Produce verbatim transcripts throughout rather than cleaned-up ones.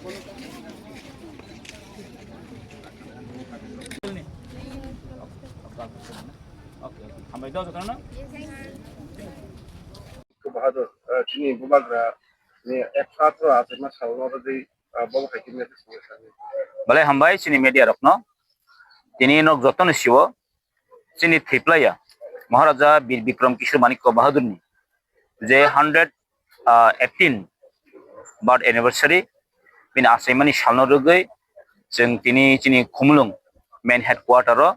Hambai do jotono. Bahadur, eh, chini bubagra ni ekso atro achaima salno rwgwi, eh, bobo hai khe message rwkha. Belai hambai chini media rokno. Tini nok jotono siwo chini thwiplaiya Maharaja Bir Bikram Kishore Manikya Bahadurni je hundred, ah, eighteen birth anniversary bini achaimani salno rwgwi chwng tini chini Khumulwng main headquarter o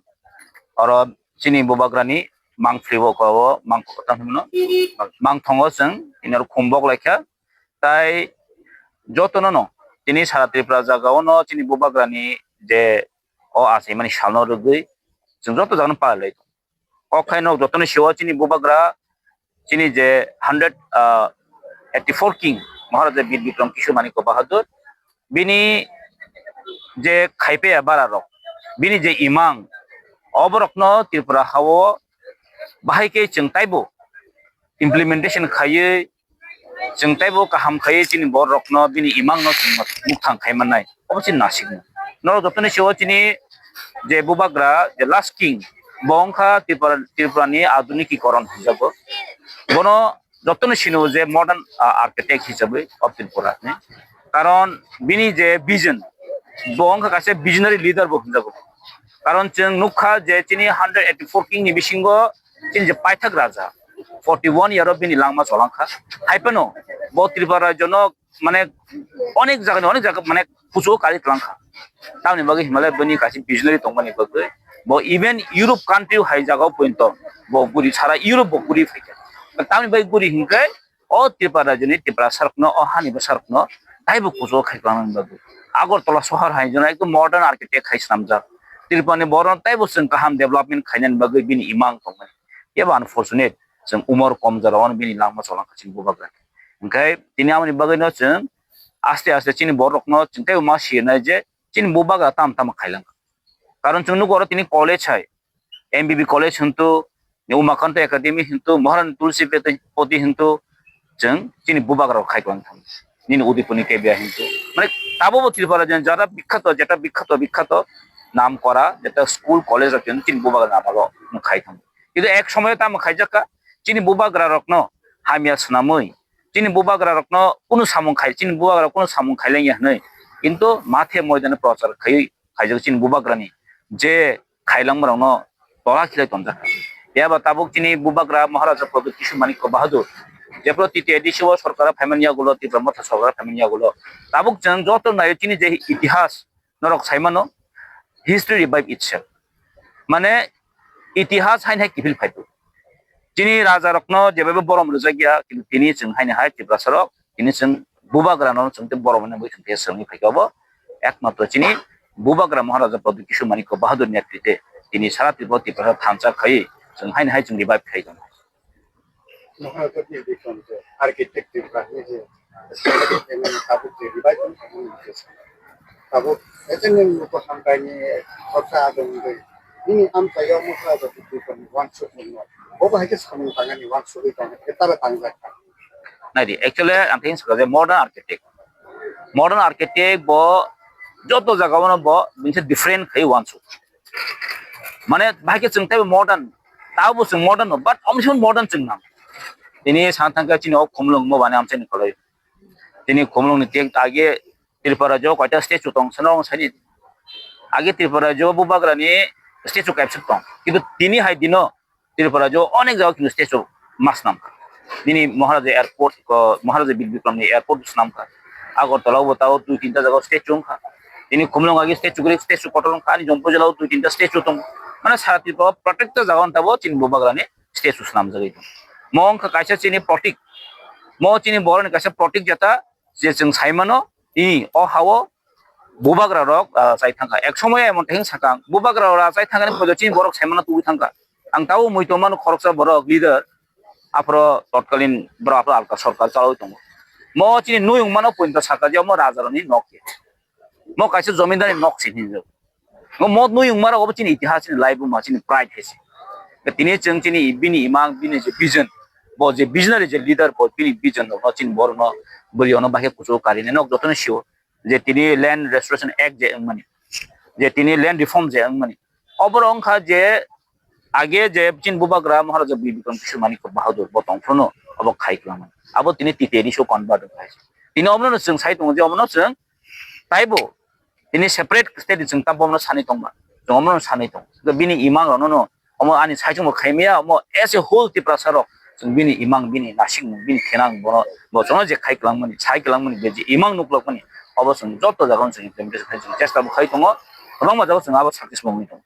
oro chini bubagrani mangpili o ko o mangkok tang hwnwi mano, mangthongo chwng tini oro khum bok laikha. Tai jotono no tini sara Tripura jaga o no chini bubagrani je o achaimani salno rwgwi chwng joto jagano palai lai. O khaino jotono siwo chini bubagra chini je hundred, ah, eighty four king Maharaja Bir Bikram Kishore Manikya Bahadur bini je khaipaya bara rok bini je imang oborokno Tripura hao bahai khe chwng taibo implementation khaiwi chwng teibo kaham khaiwi chini borok rokno bini imang no chwng muthang khai mannai, obo chini nasikno. Norok jotono siwo chini je bubagra je last king bo wngkha Tripura, Tripura ni adhunikikoron hinjago. Bono jotono sino je modern, ah, architect hisabai of Tripura ni. Karon bini je vision bo wngkha kaisa visionary leader bo hinjago. Karon chwng nukha je chini hundred eighty four king ni bisingo chini je paithak raja forty one year o bini langma cholangkha. Hai phano bo Tripura rajyo no mane onek jaga ni onek jaga mane kuchugo kari twlangkha. Tamoni bagwi hinmale bini kaisa visionary tongmani bagwi bo even Europe country hai jaga o pointo bo guri sara Europe bo guri phaikha. Tamoni bagwi guri hinkhe o Tripura rajyoni Tiprasa rokno, o hani bwsa rokno taibo kuchugo khai kwlangmani bagwi. Agartala sohor hai jora ekdom modern architect hai swnamjak. Tripura ni borok taibo chwng kaham development khainani bagwi bini imang tongmani. Ebo unfortunate, chwng umor kom jora o bini langma cholangkha chini bubagra. Hinkhe tini aboni bagwino chwng aste aste chini borok rokno chwng taibo ma sinai je chini bubagra tamo tamo khailang. Karon chwng nugo oro tini college hai, M B B college hintu, Umakanta Academy hintu, Maharani Tulsi Peti hintu, chwng chini bubagra rok khai tong thang. Nini Udaipurni K B I hintu. Mane tabukbo Tripura jen jara bikkhato, jeta bikkhato, bikkhato nam kora, jeta school, college rok chwng chini bubagra namalo khai thang. Kintu ek somoyo tamo khaijak kha, chini bubagra rokno hamya swnamwi, chini bubagra rokno kunu samung khai, chini bubagra kunu samung khailengya hinwi. Kintu mathe moidano prochar khaiwi khaijak chini bubagrani je khailangmarokno tola khilai tonjak. Phiya ba tabuk chini bubagra Maharaja Pradyut Kishore Manikya Bahadur, jephru T T A D C o sorkar phaimani yagulo, Tipra Motha sorkar phaimani yagulo, tabuk chwng joto naio chini je itihas norok sai mano, history revive itself. Mane itihas haino hai kiphil phaidu. Chini raja rokno jebai bo borom rwjak ya, kintu tini chwng haino hai Tiprasa rok, tini chwng bubagra no chwng tei borom hwnwi bwthang khe swrwngwi phaikha obo. Ekmatro chini bubagra Maharaja Pradyut Kishore Manikya Bahadur ni netrite tini sara Tripura, Tiprasa thansa khai chwng haino hai chwng revive khai tongo. Maharaja Pradyut Kishore architect Tripura ni je tabuk je revive tabuk S N M luku hamkai ni khorsa adong de nini amchaio Maharaja Pradyut Kishore ni wansuk ni bobo hai khe samung tangani wansugwi tongo, tala tangjak kha. Naidi, actually, ang tini sakha je modern architect. Modern architect bo joto jaga o no bo binse different khai wansuk. Mane, bahai khe chwng teibo modern. Tabo chwng modern no, but omsong modern chwng nang. Tini san thangkhe chini o Khumulwng mo bani amchaini koloi. Tini Khumulwng ni tek age Tripura jo koita statue tong, sano sani. Age Tripura jo bubagra ni statue kaipsuk tong. Kintu tini hai dino Tripura jo onek jaga kini statue ma swnam kha. Nini Maharaja Airport, ko, Maharaja Bir Bikram ni airport swnam kha. Agartala bo tao dui tinta jaga statue wng kha. Nini Khumulwng agi statue gri statue kotor wng kha. Ani Jampui jala o dui tinta statue tong. Mane sara Tripura o protekta jaga wng tabo chini bubagra ni statue swnam jagwi tong. Mo wng kha kaisa chini protik. Mo chini borok ni kaisa protik jeta je chwng sai mano, i, o ha o bubagra rok, ah, chai thangkha. Ek somoy emon theng sakang, bubagra rok chai thangani poito chini borok saimano tubui thangkha. Ang tabo mui tongmano khoroksa borok leader, aphro totkalin borok aphro alka sorkar chalwi tongo. Mo chini nui wngmano poito sakha je omo raja rokni nok se. Mo kaisa jomindar ni nok se hinwi. Mo, mo nui wngmarok obo chini itihas chini laibuma chini pride hai se. Tini chwng chini bini imang bini je vision, bo je visionary je leader bo bini vision rokno chini borokno bwrwi ono bahai kuchuk karinai nok jotono sio. je tini Land Restoration Act je wngmani, je tini Land Reform je wngmani, oborok wngkha je age je chini bubagra Maharaja Bir Bikram Kishore Manik Bahadur bo tongphruno obo khai kwlangmani, abo tini T T A D C o convert wngkha. Tini omono chwng sai tongo je omono chwng taibo tini separate state chwng ta bono sanwi tongma, chwng omono sanwi tongo. Bini imang rokno no omo ani saichung bo khaimaya, omo as a whole Tiprasa rok chwng bini imang, bini nasikmung, bini khenang bono bo chwngno je khai kwlangmani, sai kwlangmani, be je imang nuklokmani, obo chwng joto jagao chwng implementation khai chwng chesta bo khai tongo, kwbangma jagao chwng abo success bo wngwi tongo.